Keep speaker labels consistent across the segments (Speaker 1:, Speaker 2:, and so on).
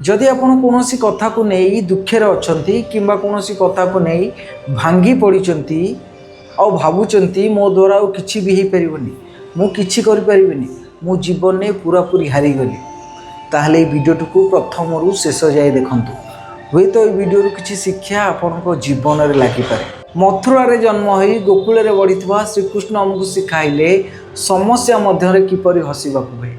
Speaker 1: ଯଦି ଆପଣ କୌଣସି କଥାକୁ ନେଇ ଦୁଃଖରେ ଅଛନ୍ତି କିମ୍ବା କୌଣସି କଥାକୁ ନେଇ ଭାଙ୍ଗି ପଡ଼ିଛନ୍ତି ଆଉ ଭାବୁଛନ୍ତି ମୋ ଦ୍ୱାରା ଆଉ କିଛି ବି ହେଇପାରିବନି, ମୁଁ କିଛି କରିପାରିବିନି, ମୁଁ ଜୀବନରେ ପୁରାପୁରି ହାରିଗଲି, ତାହେଲେ ଏଇ ଭିଡ଼ିଓଟିକୁ ପ୍ରଥମରୁ ଶେଷ ଯାଏ ଦେଖନ୍ତୁ। ହୁଏତ ଏଇ ଭିଡ଼ିଓରୁ କିଛି ଶିକ୍ଷା ଆପଣଙ୍କ ଜୀବନରେ ଲାଗିପାରେ। ମଥୁରାରେ ଜନ୍ମ ହୋଇ ଗୋକୁଳରେ ବଢ଼ିଥିବା ଶ୍ରୀକୃଷ୍ଣ ଆମକୁ ଶିଖାଇଲେ ସମସ୍ୟା ମଧ୍ୟରେ କିପରି ହସିବାକୁ ହୁଏ।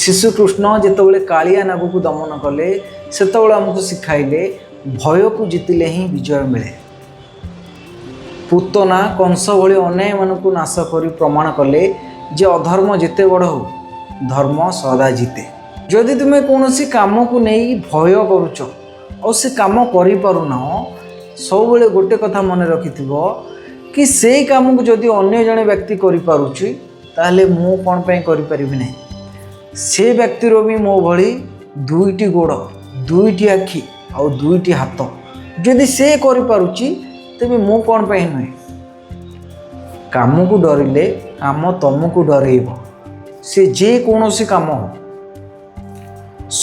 Speaker 1: ଶିଶୁ କୃଷ୍ଣ ଯେତେବେଳେ କାଳିଆ ନାଗକୁ ଦମନ କଲେ, ସେତେବେଳେ ଆମକୁ ଶିଖାଇଲେ ଭୟକୁ ଜିତିଲେ ହିଁ ବିଜୟ ମିଳେ। ପୁତନା, କଂସ ଭଳି ଅନ୍ୟାୟମାନଙ୍କୁ ନାଶ କରି ପ୍ରମାଣ କଲେ ଯେ ଅଧର୍ମ ଯେତେ ବଡ଼ ହଉ, ଧର୍ମ ସଦା ଜିତେ। ଯଦି ତୁମେ କୌଣସି କାମକୁ ନେଇ ଭୟ କରୁଛ ଆଉ ସେ କାମ କରିପାରୁନାହ, ସବୁବେଳେ ଗୋଟେ କଥା ମନେ ରଖିଥିବ କି ସେଇ କାମକୁ ଯଦି ଅନ୍ୟ ଜଣେ ବ୍ୟକ୍ତି କରିପାରୁଛି, ତାହେଲେ ମୁଁ କ'ଣ ପାଇଁ କରିପାରିବି ନାହିଁ? ସେ ବ୍ୟକ୍ତିର ବି ମୋ ଭଳି ଦୁଇଟି ଗୋଡ଼, ଦୁଇଟି ଆଖି ଆଉ ଦୁଇଟି ହାତ। ଯଦି ସେ କରିପାରୁଛି, ତେବେ ମୁଁ କ'ଣ ପାଇଁ ନୁହେଁ? କାମକୁ ଡରିଲେ କାମ ତମକୁ ଡରେଇବ। ସେ ଯେକୌଣସି କାମ ହଉ,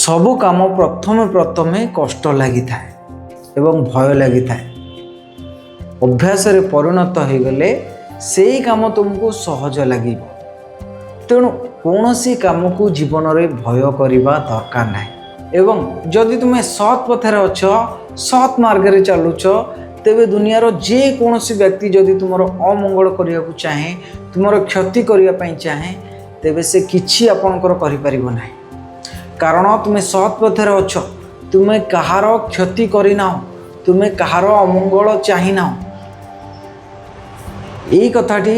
Speaker 1: ସବୁ କାମ ପ୍ରଥମେ ପ୍ରଥମେ କଷ୍ଟ ଲାଗିଥାଏ ଏବଂ ଭୟ ଲାଗିଥାଏ। ଅଭ୍ୟାସରେ ପରିଣତ ହୋଇଗଲେ ସେଇ କାମ ତୁମକୁ ସହଜ ଲାଗିବ। ତେଣୁ କୌଣସି କାମକୁ ଜୀବନରେ ଭୟ କରିବା ଦରକାର ନାହିଁ। ଏବଂ ଯଦି ତୁମେ ସତ୍ ପଥରେ ଅଛ, ସତ୍ ମାର୍ଗରେ ଚାଲୁଛ, ତେବେ ଦୁନିଆର ଯେକୌଣସି ବ୍ୟକ୍ତି ଯଦି ତୁମର ଅମଙ୍ଗଳ କରିବାକୁ ଚାହେଁ, ତୁମର କ୍ଷତି କରିବା ପାଇଁ ଚାହେଁ, ତେବେ ସେ କିଛି ଆପଣଙ୍କର କରିପାରିବ ନାହିଁ। କାରଣ ତୁମେ ସତ୍ ପଥରେ ଅଛ, ତୁମେ କାହାର କ୍ଷତି କରିନାହ, ତୁମେ କାହାର ଅମଙ୍ଗଳ ଚାହିଁନାହ। ଏଇ କଥାଟି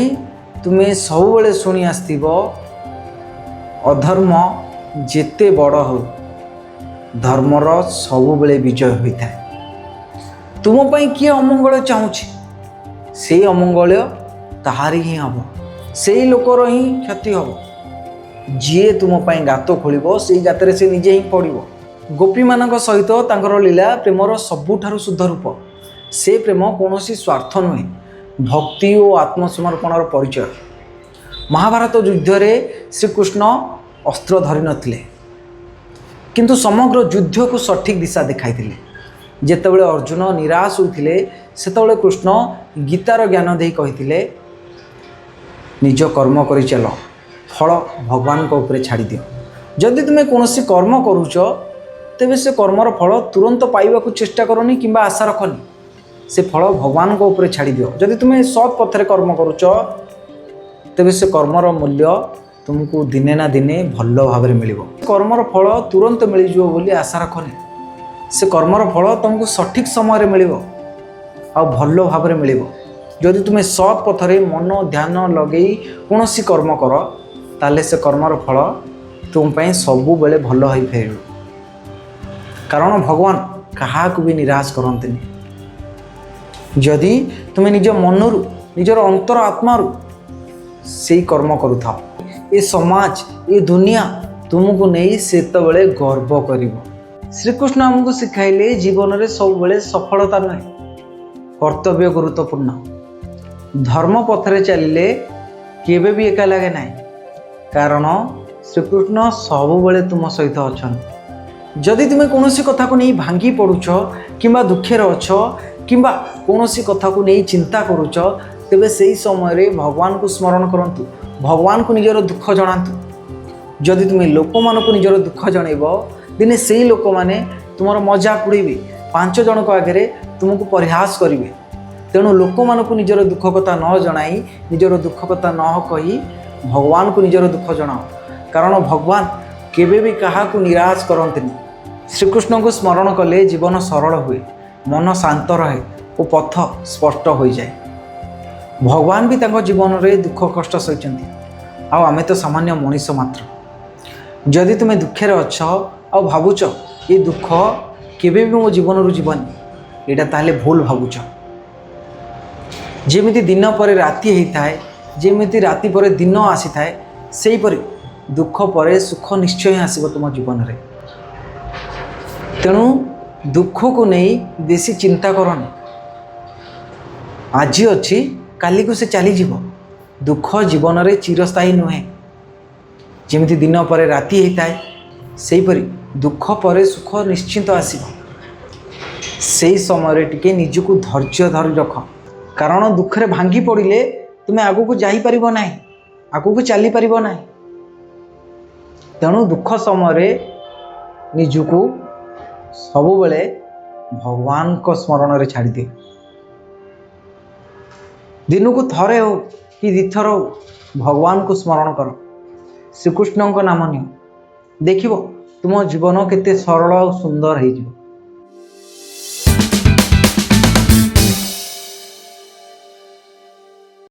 Speaker 1: ତୁମେ ସବୁବେଳେ ଶୁଣି ଆସିଥିବ, ଅଧର୍ମ ଯେତେ ବଡ଼ ହଉ, ଧର୍ମର ସବୁବେଳେ ବିଜୟ ହୋଇଥାଏ। ତୁମ ପାଇଁ କିଏ ଅମଙ୍ଗଳ ଚାହୁଁଛି, ସେଇ ଅମଙ୍ଗଳ ତାହାରି ହିଁ ହେବ, ସେଇ ଲୋକର ହିଁ କ୍ଷତି ହେବ। ଯିଏ ତୁମ ପାଇଁ ଗାତ ଖୋଳିବ, ସେଇ ଗାତରେ ସେ ନିଜେ ହିଁ ପଡ଼ିବ। ଗୋପୀମାନଙ୍କ ସହିତ ତାଙ୍କର ଲୀଳା ପ୍ରେମର ସବୁଠାରୁ ଶୁଦ୍ଧ ରୂପ। ସେ ପ୍ରେମ କୌଣସି ସ୍ୱାର୍ଥ ନୁହେଁ, ଭକ୍ତି ଓ ଆତ୍ମସମର୍ପଣର ପରିଚୟ। ମହାଭାରତ ଯୁଦ୍ଧରେ ଶ୍ରୀକୃଷ୍ଣ ଅସ୍ତ୍ର ଧରିନଥିଲେ, କିନ୍ତୁ ସମଗ୍ର ଯୁଦ୍ଧକୁ ସଠିକ୍ ଦିଶା ଦେଖାଇଥିଲେ। ଯେତେବେଳେ ଅର୍ଜୁନ ନିରାଶ ହୋଇଥିଲେ, ସେତେବେଳେ କୃଷ୍ଣ ଗୀତାର ଜ୍ଞାନ ଦେଇ କହିଥିଲେ, ନିଜ କର୍ମ କରି ଚାଲ, ଫଳ ଭଗବାନଙ୍କ ଉପରେ ଛାଡ଼ିଦିଅ। ଯଦି ତୁମେ କୌଣସି କର୍ମ କରୁଛ, ତେବେ ସେ କର୍ମର ଫଳ ତୁରନ୍ତ ପାଇବାକୁ ଚେଷ୍ଟା କରନି କିମ୍ବା ଆଶା ରଖନି। ସେ ଫଳ ଭଗବାନଙ୍କ ଉପରେ ଛାଡ଼ିଦିଅ। ଯଦି ତୁମେ ସତ୍ ପଥରେ କର୍ମ କରୁଛ, ତେବେ ସେ କର୍ମର ମୂଲ୍ୟ ତୁମକୁ ଦିନେ ନା ଦିନେ ଭଲ ଭାବରେ ମିଳିବ। କର୍ମର ଫଳ ତୁରନ୍ତ ମିଳିଯିବ ବୋଲି ଆଶା ରଖନି। ସେ କର୍ମର ଫଳ ତୁମକୁ ସଠିକ୍ ସମୟରେ ମିଳିବ ଆଉ ଭଲ ଭାବରେ ମିଳିବ। ଯଦି ତୁମେ ସତ୍ ପଥରେ ମନ ଧ୍ୟାନ ଲଗେଇ କୌଣସି କର୍ମ କର, ତାହେଲେ ସେ କର୍ମର ଫଳ ତୁମ ପାଇଁ ସବୁବେଳେ ଭଲ ହୋଇପାରିବ। କାରଣ ଭଗବାନ କାହାକୁ ବି ନିରାଶ କରନ୍ତିନି। ଯଦି ତୁମେ ନିଜ ମନରୁ, ନିଜର ଅନ୍ତର ଆତ୍ମାରୁ ସେଇ କର୍ମ କରୁଥାଅ, ଏ ସମାଜ, ଏ ଦୁନିଆ ତୁମକୁ ନେଇ ସେତେବେଳେ ଗର୍ବ କରିବ। ଶ୍ରୀକୃଷ୍ଣ ଆମକୁ ଶିଖାଇଲେ ଜୀବନରେ ସବୁବେଳେ ସଫଳତା ନୁହେଁ, କର୍ତ୍ତବ୍ୟ ଗୁରୁତ୍ୱପୂର୍ଣ୍ଣ। ଧର୍ମ ପଥରେ ଚାଲିଲେ କେବେ ବି ଏକା ଲାଗେ ନାହିଁ, କାରଣ ଶ୍ରୀକୃଷ୍ଣ ସବୁବେଳେ ତୁମ ସହିତ ଅଛନ୍ତି। ଯଦି ତୁମେ କୌଣସି କଥାକୁ ନେଇ ଭାଙ୍ଗି ପଡ଼ୁଛ କିମ୍ବା ଦୁଃଖରେ ଅଛ କିମ୍ବା କୌଣସି କଥାକୁ ନେଇ ଚିନ୍ତା କରୁଛ, ତେବେ ସେହି ସମୟରେ ଭଗବାନଙ୍କୁ ସ୍ମରଣ କରନ୍ତୁ, ଭଗବାନଙ୍କୁ ନିଜର ଦୁଃଖ ଜଣାନ୍ତୁ। ଯଦି ତୁମେ ଲୋକମାନଙ୍କୁ ନିଜର ଦୁଃଖ ଜଣାଇବ, ଦିନେ ସେଇ ଲୋକମାନେ ତୁମର ମଜାକ ଉଡ଼େଇବେ, 5 ଜଣଙ୍କ ଆଗରେ ତୁମକୁ ପରିହାସ କରିବେ। ତେଣୁ ଲୋକମାନଙ୍କୁ ନିଜର ଦୁଃଖ କଥା ନ ଜଣାଇ, ନିଜର ଦୁଃଖ କଥା ନ କହି ଭଗବାନଙ୍କୁ ନିଜର ଦୁଃଖ ଜଣାଅ। କାରଣ ଭଗବାନ କେବେ ବି କାହାକୁ ନିରାଶ କରନ୍ତିନି। ଶ୍ରୀକୃଷ୍ଣଙ୍କୁ ସ୍ମରଣ କଲେ ଜୀବନ ସରଳ ହୁଏ, ମନ ଶାନ୍ତ ରହେ ଓ ପଥ ସ୍ପଷ୍ଟ ହୋଇଯାଏ। ଭଗବାନ ବି ତାଙ୍କ ଜୀବନରେ ଦୁଃଖ କଷ୍ଟ ସହିଛନ୍ତି, ଆଉ ଆମେ ତ ସାମାନ୍ୟ ମଣିଷ ମାତ୍ର। ଯଦି ତୁମେ ଦୁଃଖରେ ଅଛ ଆଉ ଭାବୁଛ ଏ ଦୁଃଖ କେବେ ବି ମୋ ଜୀବନରୁ ଯିବନି, ଏଇଟା ତାହେଲେ ଭୁଲ ଭାବୁଛ। ଯେମିତି ଦିନ ପରେ ରାତି ହେଇଥାଏ, ଯେମିତି ରାତି ପରେ ଦିନ ଆସିଥାଏ, ସେହିପରି ଦୁଃଖ ପରେ ସୁଖ ନିଶ୍ଚୟ ଆସିବ ତୁମ ଜୀବନରେ। ତେଣୁ ଦୁଃଖକୁ ନେଇ ବେଶୀ ଚିନ୍ତା କରନି। ଆଜି ଅଛି, କାଲିକୁ ସେ ଚାଲିଯିବ। ଦୁଃଖ ଜୀବନରେ ଚିରସ୍ଥାୟୀ ନୁହେଁ। ଯେମିତି ଦିନ ପରେ ରାତି ହେଇଥାଏ, ସେହିପରି ଦୁଃଖ ପରେ ସୁଖ ନିଶ୍ଚିନ୍ତ ଆସିବ। ସେଇ ସମୟରେ ଟିକେ ନିଜକୁ ଧୈର୍ଯ୍ୟ ଧରି ରଖ, କାରଣ ଦୁଃଖରେ ଭାଙ୍ଗି ପଡ଼ିଲେ ତୁମେ ଆଗକୁ ଯାଇପାରିବ ନାହିଁ, ଆଗକୁ ଚାଲିପାରିବ ନାହିଁ। ତେଣୁ ଦୁଃଖ ସମୟରେ ନିଜକୁ ସବୁବେଳେ ଭଗବାନଙ୍କ ସ୍ମରଣରେ ଛାଡ଼ିଦିଅ। ଦିନକୁ ଥରେ ହଉ କି ଦୁଇଥର ହଉ, ଭଗବାନଙ୍କୁ ସ୍ମରଣ କର, ଶ୍ରୀକୃଷ୍ଣଙ୍କ ନାମ ନିଅ। ଦେଖିବ ତୁମ ଜୀବନ କେତେ ସରଳ ଆଉ ସୁନ୍ଦର ହେଇଯିବ।